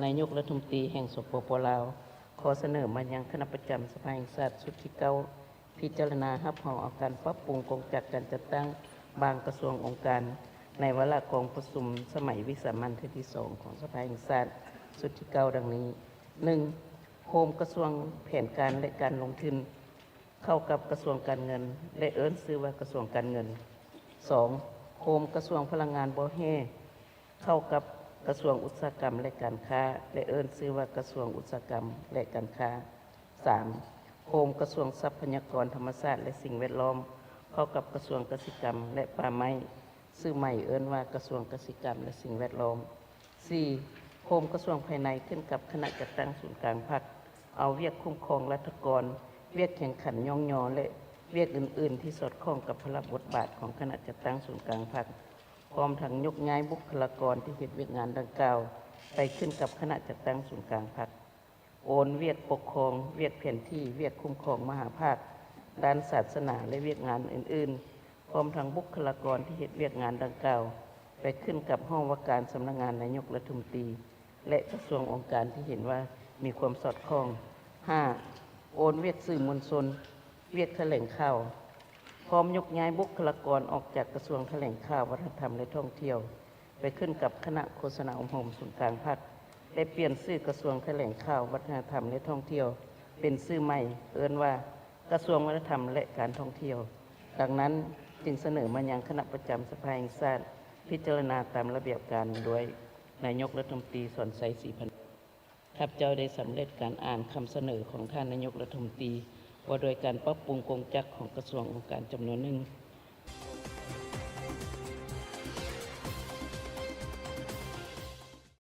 ນາຍົກລັດຖະມົນຕີແຫ່ງ ສປປ ລາວ ຂໍສະເໜີມາຍັງຄະນະປະຈຳສະພາແຫ່ງຊາດຊຸດທີເກົ້າ ພິຈາລະນາຮັບຮອງເອົາການປັບປຸງກົງຈັກການຈັດຕັ້ງບາງກະຊວງອົງການ ໃນວາລະກອງປະຊຸມສະໄໝວິສາມັນເທື່ອທີສອງຂອງສະພາແຫ່ງຊາດຊຸດທີເກົ້າ ດັ່ງນີ້: ໜຶ່ງ ໂຮມກະຊວງແຜນການ ແລະ ການລົງທຶນ ເຂົ້າກັບກະຊວງການເງິນ ແລະ ເອີ້ນຊື່ວ່າກະຊວງການເງິນ. ສອງ ໂຮມກະຊວງພະລັງງານບໍ່ແຮ່ ເຂົ້າກັບກະຊວງອຸດສາຫະກຳ ແລະ ການຄ້າ ແລະ ເອີ້ນຊື່ວ່າກະຊວງອຸດສາຫະກຳ ແລະ ການຄ້າ. ສາມ ໂຮມກະຊວງຊັບພະຍາກອນທຳມະຊາດ ແລະ ສິ່ງແວດລ້ອມ ເຂົ້າກັບກະຊວງກະສິກຳ ແລະ ປ່າໄມ້ ຊື່ໃໝ່ເອີ້ນວ່າກະຊວງກະສິກຳ ແລະ ສິ່ງແວດລ້ອມ. ສີ່ ໂຮມກະຊວງພາຍໃນຂຶ້ນກັບຄະນະຈັດຕັ້ງສູນກາງພັກ ເອົາວຽກຄຸ້ມຄອງລັດຖະກອນ, ວຽກແຂ່ງຂັນຍ້ອງຍໍ ແລະ ວຽກອື່ນໆທີ່ສອດຄ່ອງກັບພາລະບົດບາດຂອງຄະນະຈັດຕັ້ງສູນກາງພັກ, ພ້ອມທັງຍົກຍ້າຍບຸກຄະລາກອນທີ່ເຮັດວຽກງານດັ່ງກ່າວໄປຂຶ້ນກັບຄະນະຈັດຕັ້ງສູນກາງພັກ. ໂອນວຽກປົກຄອງ, ວຽກແຜນທີ່, ວຽກຄຸ້ມຄອງມະຫາພາກດ້ານສາສະໜາ ແລະ ວຽກງານອື່ນໆ ພ້ອມທັງບຸກຄະລາກອນທີ່ເຮັດວຽກງານດັ່ງກ່າວ ໄປຂຶ້ນກັບຫ້ອງວ່າການສຳນັກງານນາຍົກລັດຖະມົນຕີ ແລະ ກະຊວງອົງການທີ່ເຫັນວ່າມີຄວາມສອດຄ່ອງ. ຫ້າ ໂອນວຽກສື່ມວນຊົນ, ວຽກຖະແຫຼງຂ່າວ, ພ້ອມຍົກຍ້າຍບຸກຄະລາກອນອອກຈາກກະຊວງຖະແຫຼງຂ່າວ, ວັດທະນະທຳ ແລະ ທ່ອງທ່ຽວ ໄປຂຶ້ນກັບຄະນະໂຄສະນາອົບຮົມສູນກາງພັກ ແລະ ປ່ຽນຊື່ກະຊວງຖະແຫຼງຂ່າວ, ວັດທະນະທຳ ແລະ ທ່ອງທ່ຽວ ເປັນຊື່ໃໝ່ ເອີ້ນວ່າ ກະຊວງວັດທະນະທຳ ແລະ ການທ່ອງທ່ຽວ. ດັ່ງນັ້ນ, ຈຶ່ງສະເໜີມາຍັງຄະນະປະຈຳສະພາແຫ່ງຊາດ ພິຈາລະນາຕາມລະບຽບການໂດຍ ນາຍົກລັດຖະມົນຕີ ສອນໄຊ ສີພັນ ຂ້າພະເຈົ້າໄດ້ສຳເລັດການອ່ານຄຳສະເໜີຂອງທ່ານນາຍົກລັດຖະມົນຕີ ວ່າດ້ວຍການປັບປຸງກົງຈັກຂອງກະຊວງອົງການຈຳນວນໜຶ່ງ